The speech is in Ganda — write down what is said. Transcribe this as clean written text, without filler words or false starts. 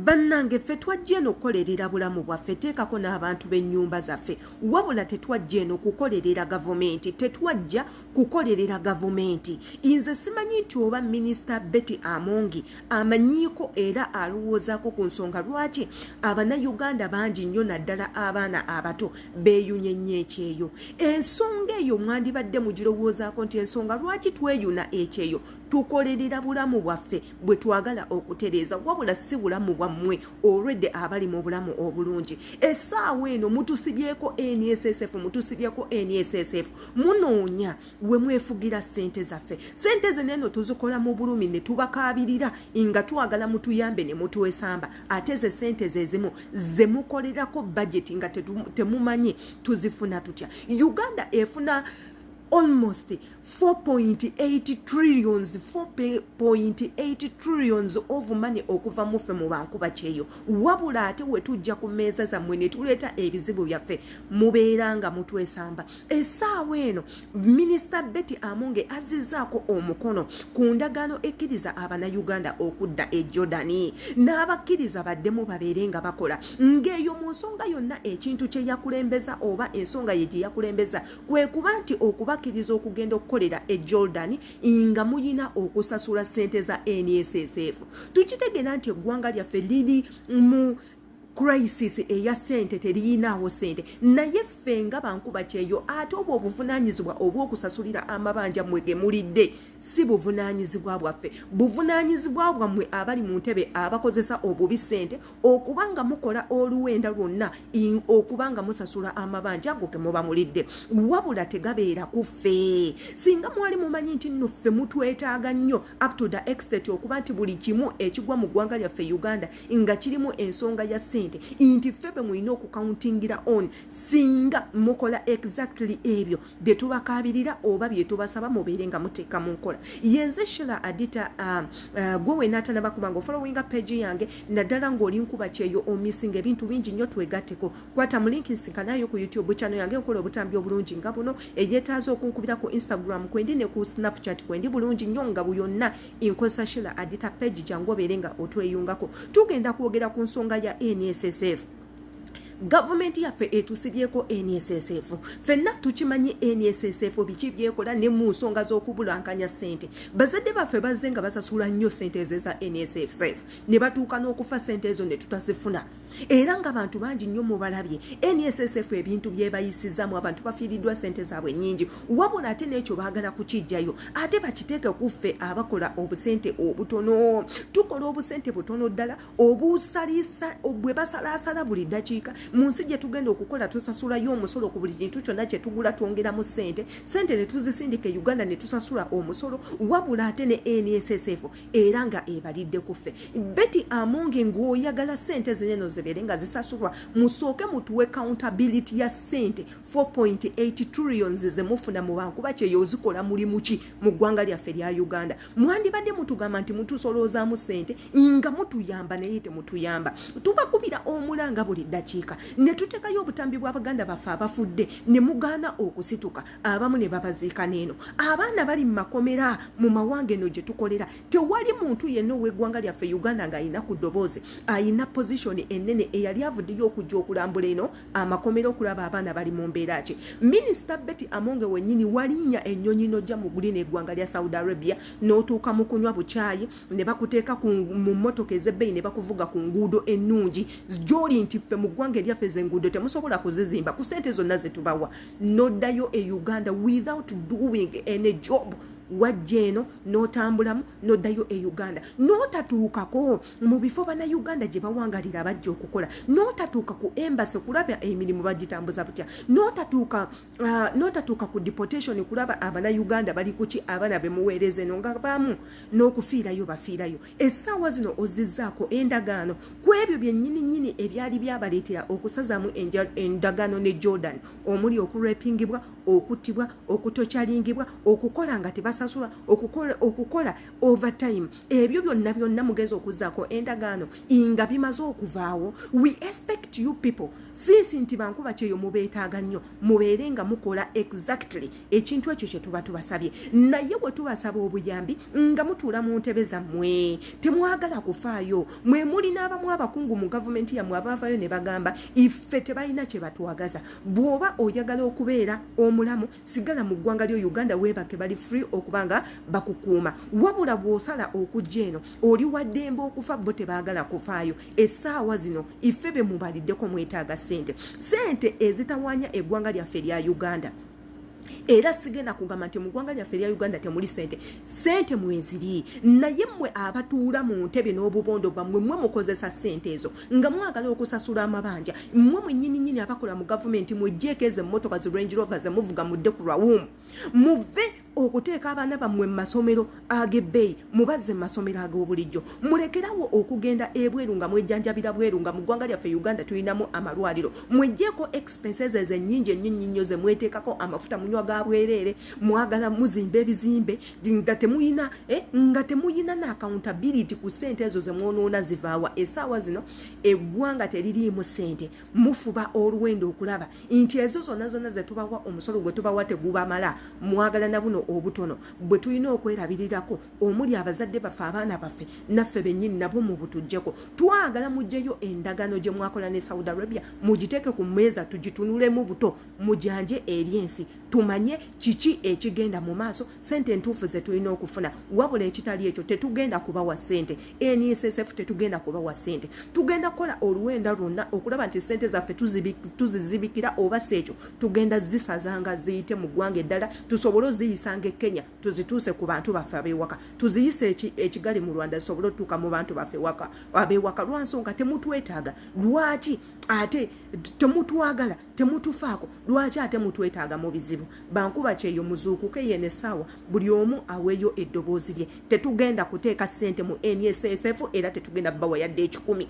Bannange, ffe twajja eno kukolerera bulamu bwaffe, teekako n'abantu b'ennyumba zaffe. Wabula tetwajja eno kukolerera gavumenti, tetwajja kukolerera gavumenti. Nze simanyi nti oba Minisita Betty Amongi amanyiiko era alowoozaako ku nsonga lwaki Abannayuganda bangi nnyo, naddala abaana abato, beeyunye nnyo ekyeyo. Ensonga eyo mwandibadde mugirowoozaako nti ensonga lwaki tweyuna ekyeyo, tukolerera bulamu bwaffe bwe twagala okutereeza, wabula si bulamu bwammwe olwedde abali mu bulamu obulungi. Essaawa eno mutusibyeko NSSF, mutusibyeko NSSF, munoonya we mwefugira ssente zaffe. Ssente zino eno tuzikola mu bulumi ne tubakaabirira nga twagala mutuyambe ne mutwesamba. Ate ze ssente ze zimu ze mukolerako budget nga temumanyi tuzifuna tutya. Uganda efuna almost 4.8 trillions, 4.8 trillions of money okuva muffe mu bankuba kyeyo. Wabula ate we tujja ku mmeeza zammwe ne tuleeta ebizibu byaffe, mubeera nga mutwesamba. Essaawa eno Minisita Betty Amonge azizzaako omukono ku ndagaano ekkiriza Abannayuganda okudda e Jordani n'abakkiriza baddemu babeere nga bakola. Ng'eyo mu nsonga yonna, ekintu kye yakulembeza oba ensonga ye gye yakulembeza kwe kuba nti okubakkiriza okugenda okukolera e Jordan nga muyina okusasula ssente za NSSF. Tukitegeera nti eggwanga lyaffe liri mu crisis eya ssente, teriyinaawo ssente, naye ffe nga bankuba kyeyo, ate obwo obuvunaanyizibwa obw'okusasulira amabanja mmwe ge mulidde si buvunaanyizibwa bwaffe, buvunaanyizibwa bwammwe abali mu ntebe abakozesa obubi ssente okuba nga mukola oluwenda lwonna okuba nga musasula amabanja ago ge muba mulidde, wabula tegabeera ku ffe. Singa mwali mumanyi nti nno ffe mutwetaaga nnyo up to the extent okuba nti buli kimu ekigwa mu ggwanga lyaffe Uganda nga kirimu ensonga ya ssente, nti ffe be mulina okucountingira on, singa mukola exactly ebyo bye tubakaabirira oba bye tubasaba mubeere nga muteeka mu nkola. Yenze Shila Adita. Gwe wena atanaba kuba nga ofollowinga page yange, naddala ng'oli nkuba kyeyo, omissinga ebintu bingi nnyo. Twegatteko, kwata mu link, nsinkanayo ku YouTube channel yange, nkola obutambi obulungi nga buno. Eyeetaaza okunkubira, ku Instagram kwendi ne ku Snapchat kwendi bulungi nnyo, nga buyonna nkozesa Shila Adita page. Jangu obeere nga otweyungako. Tugenda kwogera ku nsonga ya NSSF. Gavumenti yaffe etusibyeko NSSF. Ffenna tukimanyi NSSF biki byekola ne mu nsonga z'okubulankanya ssente. Bazadde baffe bazze nga basasula nnyo ssente ezo eza NSSF ne batuuka n'okufa, ssente ezo ne tutazifuna. Era nga bantu bangi nnyo mubalabye NSSF ebintu byebayisizaamu, abantu bafiiriddwa ssente zaabwe nnyingi. Wabula ate n'ekyo baagala kukijjayo, ate bakiteeke ku ffe abakola obusente obutono. Tukola obusente butono ddala obusaliisa bwe basalaasala buli ddakiika mu nsi gye tugenda okukola. Tusasulayo omusolo ku buli kintu kyonna kye tugula, twongeramu ssente, ssente ne tuzisindika e Uganda ne tusasula omusolo. Wabula ate ne NSSF era nga ebalidde ku ffe. Betty Amonge, ng'oyagala ssente zino eno zibeere nga zisasulwa, musooke mutuwe accountability ya ssente 4.8 trillions zemufuna mu bankuba kyeyo. Ozikola mulimu ki mu ggwanga lyaffe lya Uganda? Mwandibadde mutugamba nti mutusoloozaamu ssente nga mutuyamba, naye temutuyamba. Tubakubira omulanga buli ddakiika ne tuteekayo obutambi bw'abaganda baffe abafudde ne mugaana okusituka, abamu ne babaziika. N'eno abaana bali mu makomera mu mawanga eno gye tukolera. Tewali muntu yenna ow'eggwanga lyaffe Uganda ng'ayina ku ddoboozi, ayina position ennene, eyali avuddeyo okujja okulambula eno amakomera okulaba abaana bali mu mbeera ki. Minisita Betty Amonge wennyini walinnya ennyonyi n'ojja mu guli n'eggwanga lya Saudi Arabia n'otuuka mu kunywa bukyayi ne bakuteeka mu mmotoka ez'ebbeeyi ne bakuvuga ku nguudo ennungi gy'oli nti ffe mu ggwanga eryaffe ez'enguudo temusobola kuzizimba ku ssente zonna ze tubawa. N'oddayo e Uganda without doing any job. Wajja eno n'otambulamu n'oddayo e Uganda n'otatuukako mu bifo Bannayuganda gye bawangalira bajja okukola, n'otatuuka ku embassy kulaba emirimu bagitambuza butya, n'otatuuka ku deportation kulaba Abannayuganda bali kuki, abaana bemuweereza eno nga bamu n'okufiirayo bafiirayo. Essaawa zino ozizzaako endagaano ku ebyo byennyini nnyini ebyali byabaleetera okusazaamu endagaano ne Jordan, omuli okurepingibwa, okuttibwa, okutokyalingibwa, okukola nga tebasasula. basasula okukola overtime, ebyo byonna byonna mugenza okuzzaako endagaano nga bimaze okuvaawo. We expect you people, since nti bankuba kyeyo mubeetaaga nnyo, mubeere nga mukola exactly ekintu ekyo kye tuba tubasabye. Naye bwe tubasaba obuyambi nga mutuula mu ntebe zammwe, temwagala kufaayo. Mwe mulina abamu abakungu mu gavumenti yammwe abaavayo ne bagamba iffe tebalina kye batwagaza. Bw'oba oyagala okubeera omulamu, sigala mu ggwanga lyo Uganda, weebake, bali free okuba nga bakukuuma. Wabula bw'osala okujja eno, oli waddembe okufa, bo tebaagala kufaayo. Essaawa zino iffe be mubaliddeko mwetaaga ssente, ssente ezitawaanya eggwanga lyaffe erya Uganda. Era sigenda kugamba nti mu ggwanga lyaffe erya Uganda temuli sente, sente mweziri, naye mmwe abatuula mu ntebe n'obubondo bwammwe, mmwe mukozesa sente ezo nga mwagala okusasula amabanja. Mmwe mwennyininyini abakola mu gavumenti, mweggyeko ezo emmotoka zi Range Rover zemuvuga, mudde ku lwawumu, muve okuteeka abaana bammwe mu masomero ag'ebbeeyi, mubazze mu masomero ag'obulijjo. Mulekerawo okugenda ebweru nga mwejjanjabira bweru, nga mu ggwanga lyaffe Uganda tulinamu amalwaliro. Mweggyeko expenses ezo ennyingi ennyo nnyo ze mweteekako, amafuta munywa ga bwereere, mwagala muzimba ebizimbe nga temuyina na accountability ku ssente ezo ze mwonoona zivaawa. Essaawa zino eggwanga teririimu ssente. Mufuba oluwendo okulaba nti ezo zonna zonna ze tubawa, omusolo gwe tubawa tegubamala, mwagala na buno obutono bwe tulina okwerabirirako, omuli abazadde baffe, abaana baffe, naffe bennyini nabo mubutuggyeko. Twagala muggyeyo endagaano gye mwakola ne Saudi Arabia, mugiteeke ku mmeeza tugitunulemu buto, mujanje eri ensi tumanye kiki ekigenda mu maaso, sente entuufu ze tulina okufuna. Wabula ekitali ekyo, tetugenda kubawa sente NSSF, tetugenda kubawa sente. Tugenda kukola oluwenda lwonna okulaba nti sente zaffe tuzizibikira, oba si ekyo tugenda zisazanga ziyite mu ggwanga eddala, tusobole oziyisanga e Kenya, tuzituuse ku bantu baffe ab'ewaka, tuziyise ekigali mu Rwanda, zisobole otutuuka mu bantu baffe ab'ewaka. Lwansonga temutwetaaga. Lwaki ate temutwagala, temutufaako? Lwaki ate mutwetaaga mu bizibu? Bankuba kyeyo, muzuukuke. Yene essaawa buli omu aweeyo eddoboozi lye. Tetugenda kuteeka ssente mu NSSF, era tetugenda bawa yadde 1.